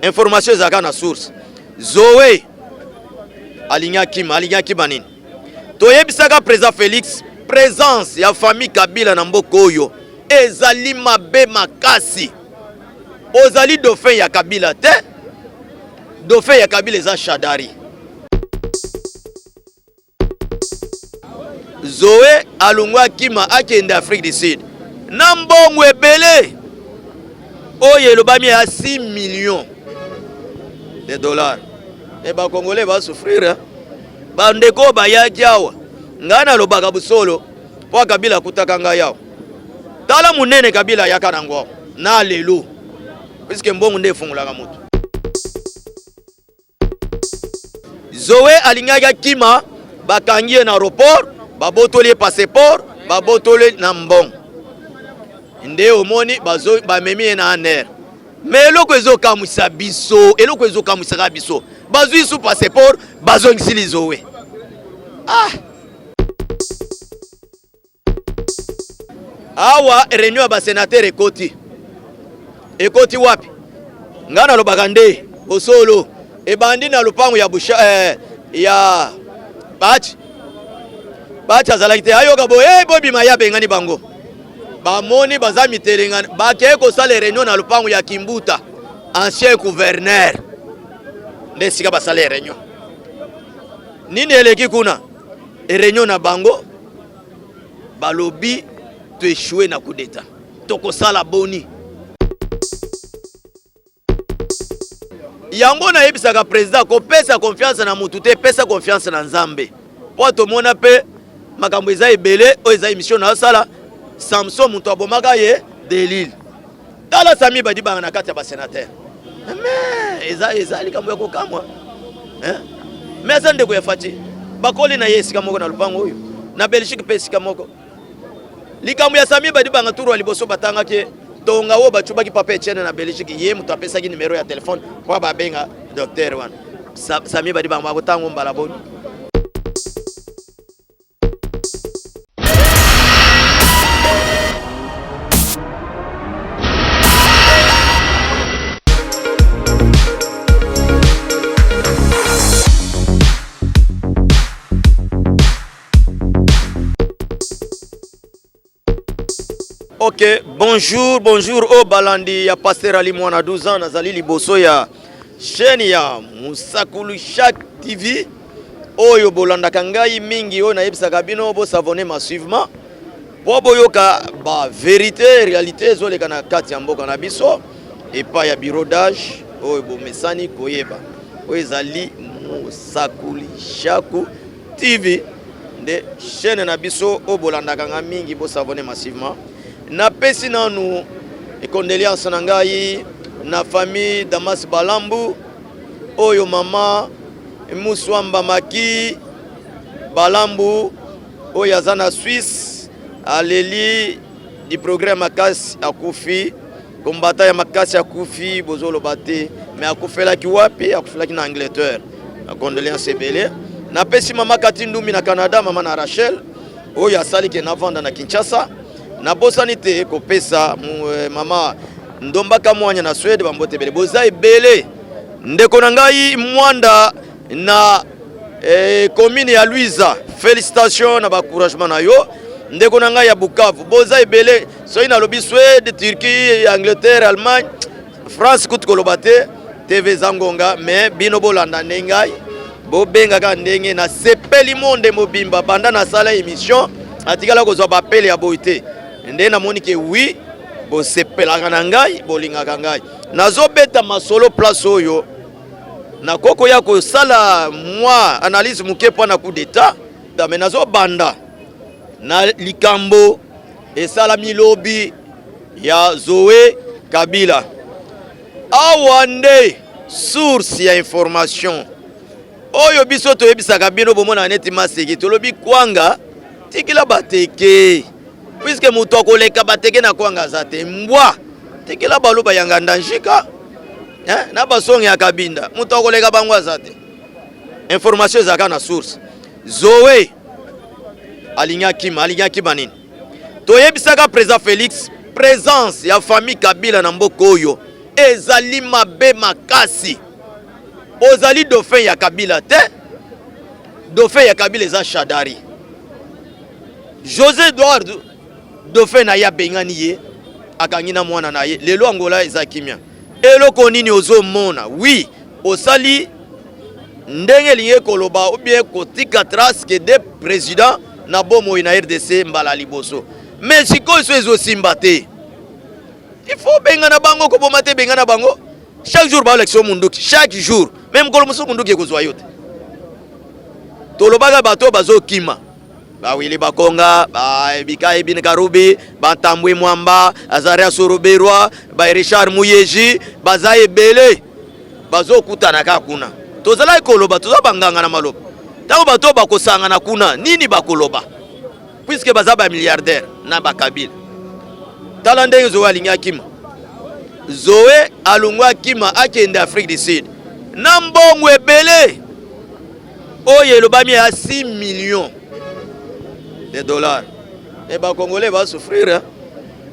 Information ezalaka na source. Zoe alingi akima, alingi akima nini? Toyebisaka président Félix présence ya famille Kabila na mboka oyo ezali mabe makasi. Ozali dauphin ya Kabila te. Dauphin ya Kabila eza Shadari. Zoe alongwa akima akende Afrique du Sud na mbongo ebele oyo elobami ya 6 millions de dollars. E ba Congolais ba souffrir bandeko bayaki awa, ngai nalobaka busolo mpo Kabila akutaka ngai awa. Tala monene Kabila ayaka nango na lelo, puisque mbongo nde efungolaka moto. Zoe alingaki akima, bakangi ye na aéroport, babotoli ye passeport, babotoli na mbongo. Nde omoni bazo bamemi ye na ANR. Mais eloko ezokamwisa biso, eloko ezokamwisaka biso, bazwi su passeport, bazongisili Zoe. Ah! Awa reunion ya ba senateur ekoti ekoti wapi? Ngai nalobaka nde bosolo ebandi na lopango ya busha, eh, ya Bachi. Bachi azalaki te, ayoka boye hey, bobima ye abengani bango, bamoni baza mitelengani, bakei kosala reunion na lopango ya Kimbuta ancien gouverneur, nde esika basala reunion. Nini eleki kuna? Reunion na bango balobi to echoue na coup d'etat, tokosala boni? Yango nayebisaka president kopesa confiance na mutu te, pesa confiance na Nzambe, po tomona pe makambo eza ebele oyo eza emission na sala. Samson mutu abomaka ye Delile, tala Sami Badibanga na kati ya ba senateur, mais eza eza likambo ya kokamwa hein? Mais aza ndeko ya Fatshi, bakoli na ye esika moko na lopango oyo na Belgique mpe esika moko. Likambo ya Sami Badibanga turu ya liboso batangaki tonga oyo bacubaki papa Etienne na Belgique, ye moto apesaki numero ya telefone mpo babenga docteur wana. Sami Badibanga bakotango mbala boni? Ok, bonjour, bonjour au balandi ya Pasteur Ali Mwana 12 ans, nazali liboso ya chaîne ya Musakulu Shak TV oyo bolandaka ngai mingi, oyo nayebisaka bino bosavone massivement mpo boyoka ba verite réalité ezoleka na kati ya mboka na biso epai ya bureau d'âge oyo bomesani koyeba oyo ezali Musakuli Shaku TV nde chaîne na biso oyo bolandaka nga mingi, bosavone massivement. Napesi nanu condoléance na ngai na famille Damas Balambu oyo mama Muswamba Maki Balambu oyo aza na Suisse aleli du progrès makasi akufi kombata ya makasi akufi, bozoloba te mais akufelaki wapi? Akufelaki na Angleterre. Na condoléance ebele napesi mama Kati Ndumbi na Canada, mama na Rachel oyo asali ke navanda na Kinshasa. Nabosani te kopesa mama Ndombaka Mwanya na Suède bambote ebele, boza ebele. Ndeko na ngai Mwanda na commune ya Luiza, félicitations na ba encouragement na yo. Ndeko na ngai ya Bukavu, boza ebele. Soki nalobi Suède, Turquie, Angleterre, Allemagne, France kutu koloba te, TV eza ngonga, mais bino bolanda nde ngai, bobengaka ndenge nasepeli monde mobimba banda nasala émission atikala kozwa bapele ya boye te. Nde namoni ke oui, bosepelaka na ngai, bolingaka ngai. Nazobeta masolo place oyo nakoki koya kosala mwa analyse moke mpo na coup d'état, mais nazobanda na likambo esalami lobi ya Zoe Kabila. Awa nde source ya information oyo biso toyebisaka bino, bomona neti maseki tolobi kwanga tikila bateke, puisque moto akoleka bateke na kwanga aza te. Mbwa tikila baluba ya nganda njika na basonge ya Kabinda, moto akoleka bango aza te. Information ezalaka na source. Zoe alingi akima, alingi akima nini? Toyebisaka président Félix présence ya famille Kabila na mboka oyo Ezali mabe makasi. Ozali dauphin ya Kabila te. Dauphin ya Kabila eza Shadari. Jose Eduardo dauphin na ye abengani ye, akangi na mwana na ye. Lelo Angola eza kimia. Eloko nini ozomona? Oui, osali ndenge elingi koloba ou bien kotika trace que de président na bomoi na RDC mbala liboso. Mais sikoyo so ezosimba te. Il faut bengana bango, koboma te, bengana bango. Chaque jour balakisa yo munduki, chaque jour. Mais mokolo mosusu munduki ekozwa yo te. Tolobaka bato bazokima bawili bakonga ba Ebine Karubi, Bantambwe Mwamba, Azaria Soroberwa, ba Richard Muyeji, baza ebele bazokutana kaka kuna. Tozalaki koloba, toza banganga na maloba. Ntango bato bakosangana kuna, nini bakoloba? Puisque baza ba milliardaire na bakabila. Tala ndenge Zoe alingi akima. Zoe alongwa akima akende Afrique du Sud na mbongo ebele oyo elobami ya 6 millions de dollars. E ba Congolais ba souffrir.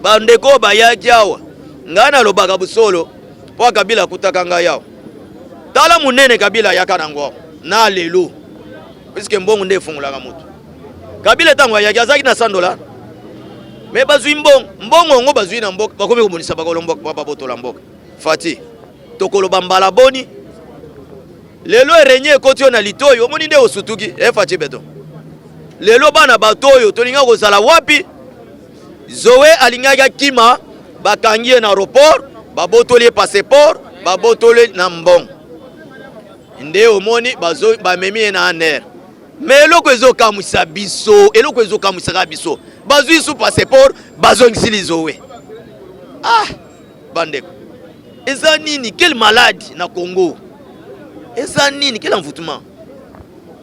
Bandeko bayaki awa, ngai nalobaka busolo mpo Kabila akutaka ngai awa. Tala monene Kabila ayaka nango na lelo, puisque mbongo nde efungolaka moto. Kabila ntango ayaki azalaki na 100 dollars, me bazwi mbongo, mbongo yango bazwi na mboka, bakomi kobundisa bakolo mboka, babotola mboka. Fati, tokoloba mbala boni lelo erenye ekoti yo na litoyi, omoni nde osutuki. E Fati beton, lelo bana bato oyo tolinga kozala wapi? Zoe alingaki akima, bakangi ye na aéroport, babotoli ye passeport, babotoli na mbongo, nde omoni bamemi ye na ANR. Me eloko ezokamwisa biso, eloko ezokamwisaka biso, bazwi su passeport, bazongisili Zoe. Ah bandeko, eza nini? Quelle maladie na Congo? Eza nini? Quel envoûtement?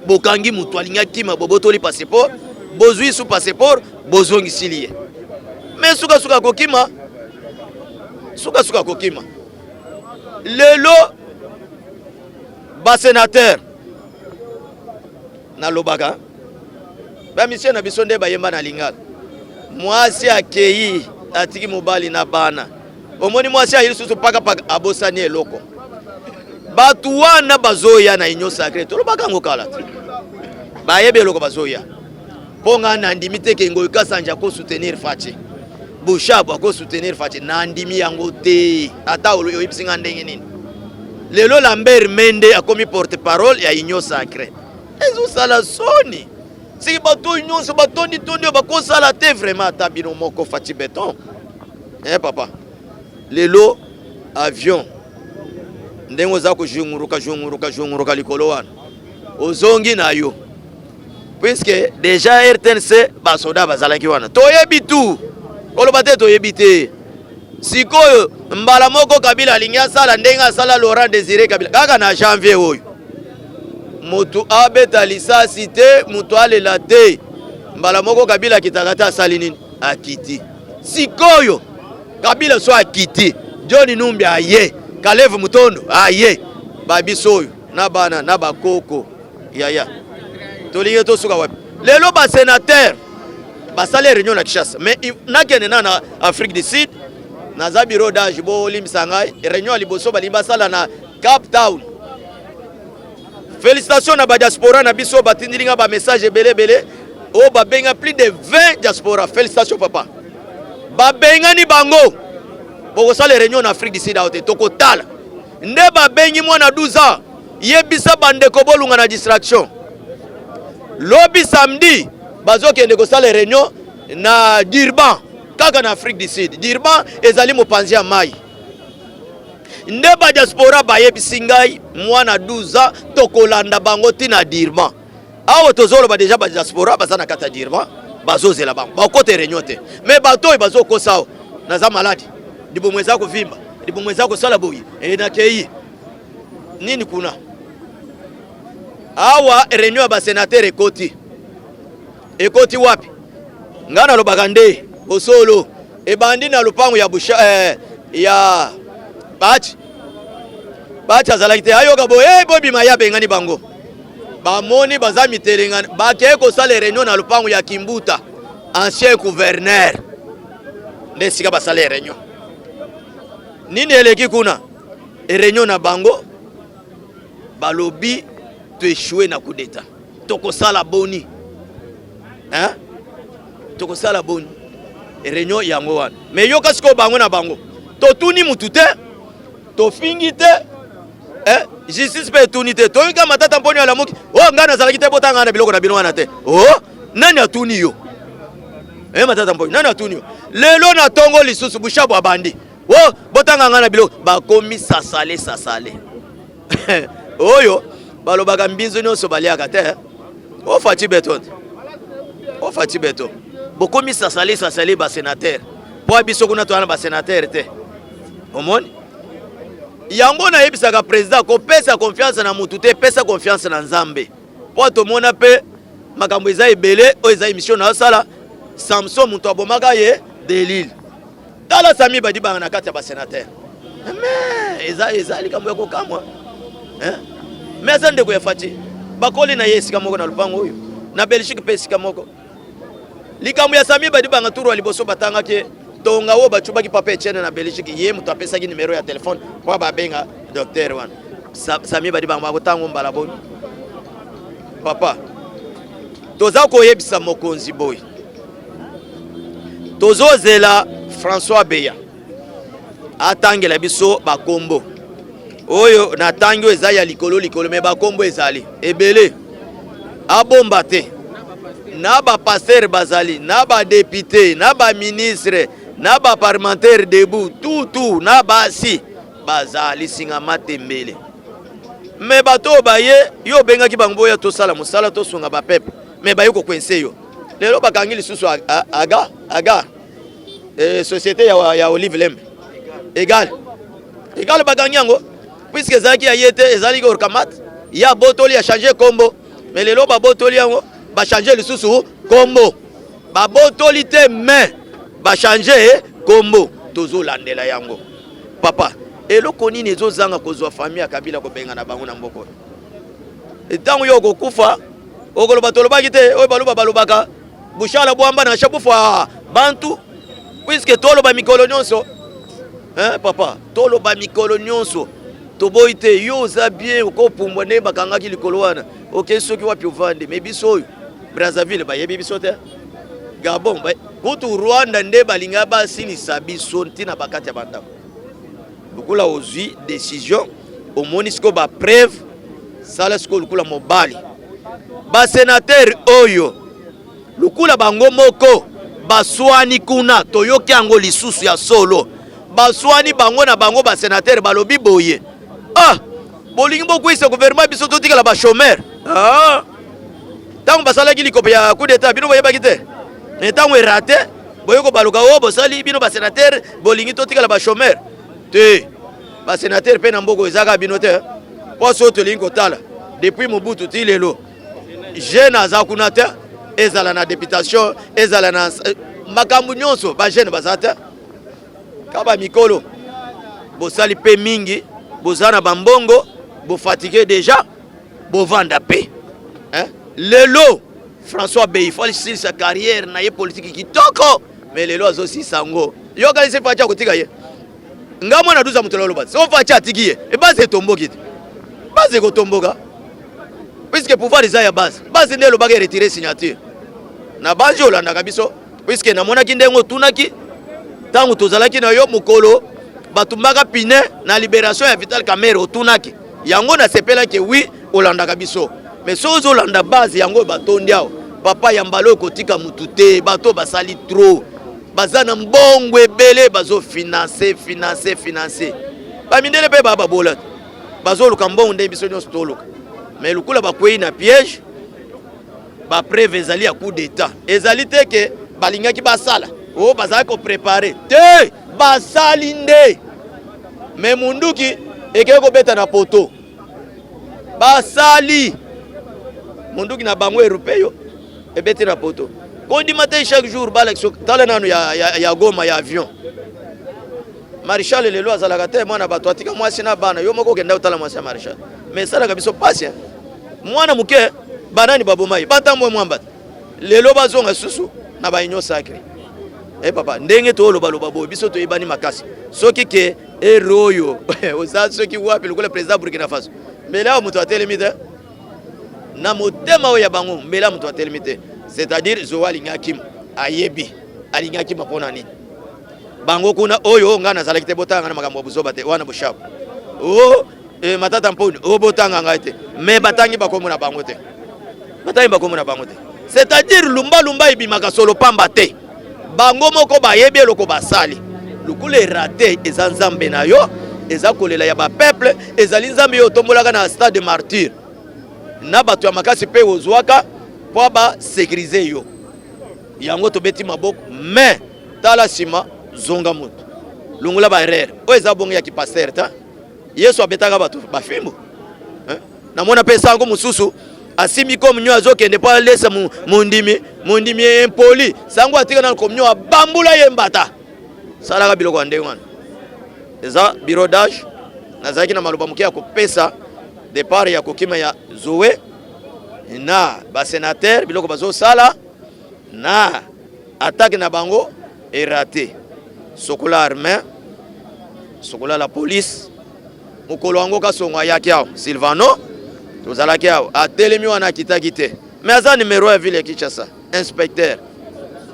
Bokangi moto alingi akima, bobotoli passeport, bozwi su passeport, bozongisili ye. Me sukasuka akokima, sukasuka akokima. Lelo basenateur nalobaka bamisio na biso nde bayemba na lingala, mwasi akei atiki mobali na bana, omoni mwasi ayi lisusu pakapaka abosani eloko. Bato wana bazoya na union sacrée, tolobaka yango kala te, bayebi eloko bazoya. Mpo ngai nandimi te ke Ngoyi Kasanji akosoutenir Fatshi, Bushab akosoutenir Fatshi, nandimi yango te. Ata oyebisi ngai ndenge nini, lelo Lambert Mende akomi porte parole ya union sacrée, ezosala soni. Siki bato nyonso batondi tondi oyo bakosala te vraiment, ata bino moko Fatshi beton. Eh papa, lelo avion ndenge oza kozunguruka zunguruka zunguruka likolo wana, ozongi na yo, puisque déjà RTNC basoda bazalaki wana, toyebi tu koloba te, toyebi te. Sikoyo mbala moko Kabila alingi asala ndenge asala Laurent Désiré Kabila kaka na janvier oyo, motu abeta lisasi te, motu alela te. Mbala moko Kabila akitaka te, asali nini? Akiti. Sikoyo Kabila so akiti, John Numbi aye, Kalev Mutondo aye, babiso oyo na bana na bakoko yaya, tolingi tosuka wapi? Lelo basénateur basali réunion na Kinshasa, mais nakende na Afrique du Sud, naza bureau d'âge, bolimbisa ngai. Réunion ya liboso balingi basala na Cape Town. Félicitations na badiaspora na biso, batindili nga bamessage ebele ebele oyo babenga plus de 20 diaspora. Félicitations papa, babengani bango, bokosala réunion na Afrique du Sud awa te, tokotala nde babengi mwana 12 ans. Yebisa bandeko bolunga na distraction. Lobi samedi bazokende kosala réunion na Durban, kaka na Afrique du Sud. Durban ezali mopanzi ya mai. Nde badiaspora bayebisi ngai mwana 12 ans, tokolanda bango ntina Durban. Awa tozoloba deja badiaspora baza na kati ya Durban, bazozela bango, bakota réunion te. Me bato oyo bazokosa awa, naza maladi, libumu eza kovimba, libumu eza kosala boye, e nakei nini kuna. Awa réunion ya basénateur ekoti, ekoti wapi? Ngai nalobaka nde bosolo, ebandi na lopango ya busha, ya Bachi. Bachi azalaki te, ayoka boye hey, bobima ye abengani bango, bamoni baza mitelengani, bakei kosala réunion na lopango ya Kimbuta, ancien gouverneur, nde esika basala réunion. Nini eleki kuna? Réunion na bango balobi to échoué na coup d'état. Tokosala boni? Hein? Tokosala boni? Réunion yango wana. Mais yoka sikoyo bango na bango. Totuni mutu te, tofingi te, eh? Justice mpe etuni te. Toyoki Matata Mponi alamuki. Oh, ngai nazalaki te, botanga na biloko na bino wana te. Oh, nani atuni yo? Eh, Matata Mponi, nani atuni yo? Lelo na tongo lisusu Bushabu abandi. Oh, botanga ngai na biloko. Bakomi sasale sasale. Oyo balobaka mbinzo nyonso baliaka te. O Fatshi Beton. O Fatshi Beton. Bokomi sasale sasale ba sénateur. Po biso kuna toana ba sénateur te. Omoni? Yango nayebisaka président kopesa confiance na mutu te, pesa confiance na Nzambe. Po tomona pe makambo eza ebele oyo eza émission na osala Samson mutu abomaka ye Delile. Tala Sami Badibanga na kati ya ba sénateur. Mais eza eza likambo ya kokamwa. Hein? Mais aza ndeko ya Fatshi. Bakoli na ye esika moko na lupango oyo. Na Belgique pe esika moko. Likambo ya Sami Badibanga turu ya liboso batangaki tonga oyo bacubaki papa Etienne na Belgique, ye moto apesaki numero ya telefone mpo babenga docteur wana. Sami Badibanga bakotango mbala boni. Papa, toza koyebisa mokonzi boye, tozozela François Beya atangela biso bakombo oyo natangi oyo eza ya likolo likolo, me bakombo ezali ebele, abomba te. Na ba pasteur bazali, na ba député, na ba ministre, na ba parlementaire debout, tout tout, na basi bazali singa matembele. Me bato oyo baye, yo obengaki bango boya tosala mosala tosunga ba peuple, me baye kokwense yo. Lelo bakangi lisusu aga aga société ya Olive Lembe egal egal bakangi yango puisque ezalaki ya ye te, ezalaki Orkamat ya botoli ya changer kombo, mais lelo babotoli yango ba changer lisusu kombo, babotoli te mais ba changer kombo, tozolandela yango. Papa, eloko nini ezozanga kozwa famille ya Kabila kobengana bango na mboka oyo? Ntango yo okokufa okoloba tolobaki te, oyo baloba balobaka bushala bwamba na shabufa bantu, puisque toloba mikolo nyonso. Hein, papa, toloba mikolo nyonso toboyi te, yo oza bien okopumbwa nde bakangaki likolo wana, oke soki wapi ovandi, me biso oyo Brazzaville bayebi biso te, Gabon kutu Rwanda nde balinga basilisa biso ntina bakati ya bandako. Lokola ozwi décision, omoni sikoyo ba preuve, sala sikoyo lokola mobali. Ba sénateur oyo lokola bango moko baswani kuna, toyoki yango lisusu ya solo, baswani bango na bango ba sénateur balobi boye, ah bolingi bokwisa gouvernement biso totikala ba chômeur. Ah, ntango basalaki likopo ya coup d'état bino boyebaki te, mais ntango erate boye kobaluka oyo bosali bino ba sénateur bolingi totikala ba chômeur te. Ba sénateur mpe na mboka ezaka bino te, mpo soki tolingi kotala depuis Mobutu ti lelo jeune aza kuna te, ezala na députation, ezala na makambo nyonso, ba jeune baza te. Ka ba mikolo bosali mpe mingi, boza na bambongo, bofatigue déjà, bovanda mpe, hein? Lelo François Beya fo asilisa carrière na ye politique kitoko, mais lelo azosilisa yango. Yokanisi Fatshi akotika ye? Nga mwana duza moto aloba so Fatshi atiki ye, e base etomboki te, base ekotomboka puisque pouvoir eza ya base. Base nde elobaka eretirer signature na banzi. Olandaka biso puisque namonaki ndenge otunaki ntango tozalaki na yo mokolo batumbaka pine na libération ya Vital Kamerhe, otunaki yango, nasepelaki. Oui, olandaka biso, mais soki ozolanda base yango batondi awa, papa, ya mbala oyo kotika mutu te. Bato basali trop, baza na mbongo ebele, bazofinancer financer financer. Bamindele mpe baa babola te, bazoluka mbongo ndenge biso nyonso toluka, mais lokola bakwei na piège, bapreuve ezali ya coup d'état. Ezali te ke balingaki basala oyo bazalaki kopréparer te, basali nde, mais munduki ekei kobeta na poto. Basali munduki na bango europeo ebeti na poto. Kondima te chaque jour balakisa. Tala nanu ya Goma, ya avion maréchal. Lelo azalaka te mwana bato atika mwasi na bana. Yo moko okenda otala mwasi ya maréchal, mais esalaka biso pasi, mwana moke. Banani baboma ye? Bantambwe Mwamba. Lelo bazonga susu na baunion sacrée. E papa, ndenge tolobaloba boye, biso toyebani makasi soki ke. Ere oyo oza soki wapi lokola président Burkina Faso, mbele awa moto atelemi te na motema oyo ya bango, mbele moto atelemi te. C'est-à-dire Zoe alingi akima, ayebi alingi akima mpo na nini. Bango kuna oyo ngai nazalaki te, botanga na makambo ya buzoba te wana boshabu o eh, Matata Mponi o botanga ngai te, me batangi bakombo na bango te, batangi bakombo na bango te. C'est-à-dire lumbalumba ebimaka solo pamba te. Bango moko bayebi eloko basali. Lokola erate, eza Nzambe na yo, eza kolela ya bapeuple, ezali Nzambe yo otombolaka na stade Martyr na bato ya makasi mpe ozwaka mpo basécuriser yo. Yango tobeti maboko, mais tala nsima, zonga moto, longola baerreur oyo eza bongo ya kipasteur ta. Yesu abetaka bato bafimbo. Namona mpe sango mosusu asimbi komunio, azokende mpo alesa mondimi. Mondimi impoli, sango atika na komunio, abambula ye mbata. Salaka biloko ya ndenge wana. Eza bureau d'âge. Nazalaki na maloba moke ya kopesa départ ya kokima ya Zoe na basénateur. Biloko bazosala na attaque na bango erate. Sokola armée, sokola la police. Mokolo yango Kasongo ayaki awa, Silvano tozalaki awa, atelemi wana, akitaki te, mais aza numero ya ville ya Kinshasa, inspecteur.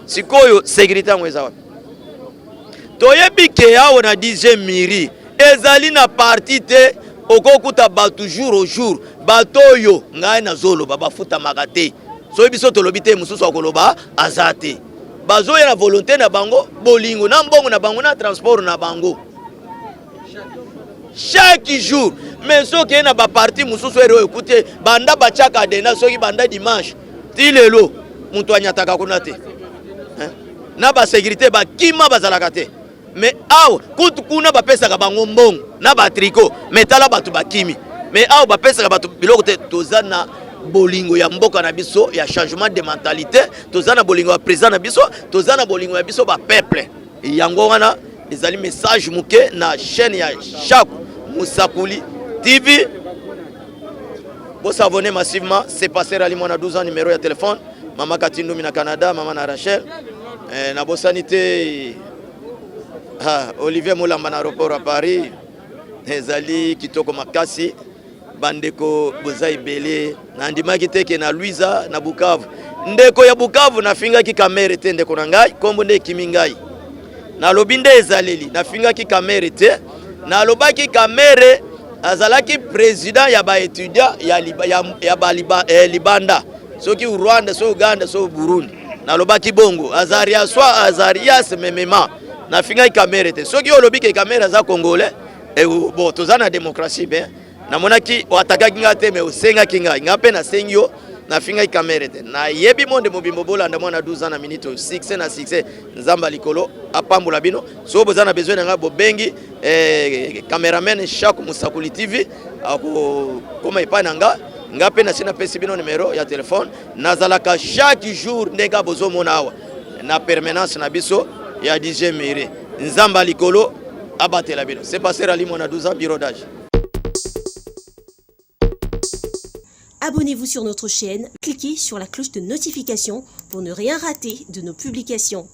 Sikoyo sécurité yango eza wapi? Toyebi ke awa na 10e mairie ezali na parti te. Okokuta bato jour au jour. Bato oyo ngai nazoloba bafutamaka te. Soki biso tolobi te, mosusu akoloba aza te. Bazoya na volonté na bango, bolingo na mbongo na bango na transport na bango chaque jour. Mais soki ye na baparti mosusu, ere oyo ekuti banda batiaka dena, soki banda dimanche ti lelo, moto anyataka kuna te na basécurité bakima bazalaka te. Mais awa kutu kuna bapesaka bango mbongo na batricot, mais tala bato bakimi. Mais awa bapesaka bato biloko te. Toza na bolingo ya mboka na biso, ya changement de mentalité. Toza na bolingo ya président na biso, toza na bolingo ya biso bapeuple. Yango wana ezali message moke na chaîne ya Chaque Mosakoli TV. Bos'abonner massivement. C'est Pasteur Ali Mwana 12 ans. Numéro ya téléphone, mama Katindumi na Canada, mama na Rachel, nabosani te, ah, Olivier Molamba na aéroport ya Paris. Ezali kitoko makasi. Bandeko boza ebele. Nandimaki te ke na Luiza na Bukavu, ndeko ya Bukavu, nafingaki Kamerhe te. Ndeko na ngai, nkombo nde ekimi ngai, nalobi nde ezaleli. Nafingaki Kamerhe te, nalobaki Kamerhe azalaki président ya baétudiant ya ba libanda, soki Rwanda, soki Uganda, soki Burundi. Nalobaki bongo Azarias soi Azarias memema. Nafingaki Kamerhe te. Soki olobi ke Kamerhe aza Congolais, bon, toza na démocratie bien. Namonaki oatakaki ngai te, mais osengaki ngai, ngai mpe nasengi yo. Nafingaki Kamerhe te. Nayebi monde mobimbo bolanda mwana 12 ans na minute oyo. Succès na succès. Nzambe ya likolo apambola bino. Soki boza na besoin na ngai, bobengi cameraman Chaque Mosakoli TV, akokoma epai na nga. Nga mpe nasi napesi bino numero ya telefone. Nazalaka chaque jour ndenge bozomona awa na permanence na biso ya 10e mairie. Nzambe ya likolo abatela bino. C'est Pasteur Ali Mwana 12 ans, bureau d'âge. Abonnez-vous sur notre chaîne, cliquez sur la cloche de notification pour ne rien rater de nos publications.